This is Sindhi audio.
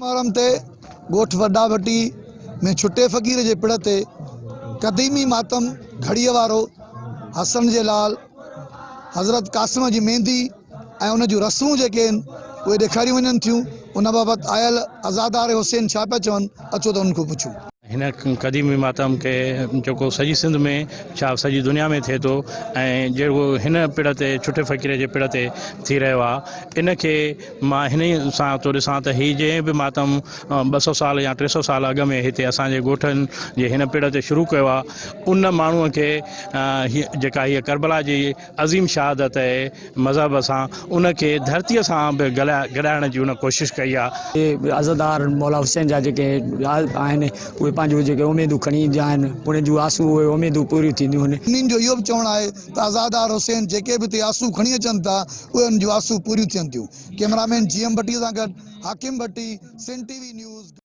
محرم تي ڳوٺ وڏا ڀٽي ۾ ڇٽي فقير جي پڙ تي قديمي ماتم گهڙيء وارو حسن جي لال حضرت قاسم جي ميندي ۽ ان جون رسمون جيڪي آهن اهي ڏيکاريون وڃن ٿيون ان بابت آيل عزادار حسين ڇا پيا چون اچو ته انهن کان پڇون. هن قديمي ماتم کي جيڪو سڄي سنڌ ۾ ڇا سڄي دنيا ۾ ٿئي ٿو ۽ جيڪو هن پڙ تي ڇٺي فقير جي پڙ تي ٿي رهيو آهي ان کي مان هن ئي سان ٿو ڏسان ته هي جنهن به ماتم 200 سال يا 300 سال اڳ ۾ هتي اسان جي ڳوٺن جي هن پڙ تي شروع ڪيو آهي ان ماڻهوء کي جيڪا هيء ڪربلا جي عظيم شهادت اهي مذهب سان ان کي ڌرتيء سان به گڏائڻ جي ان ڪوشش ڪئي آ. اهي عزادار مولا حسين جا جيڪي آهن اهي پنهنجون جيڪي اميدون کڻي ايندا آهن انهن جون آسون اهي اميدون پوريون ٿينديون آهن. انهن جو اهو به چوڻ آهي ته عزادار حسين جيڪي به هتي آسون کڻي اچن ٿا اهي انهن جون آسون پوريون ٿين ٿيون. ڪئميرا مين جي ايم ڀٽي سان گڏ Hakim Bhatti, Sindh T V news.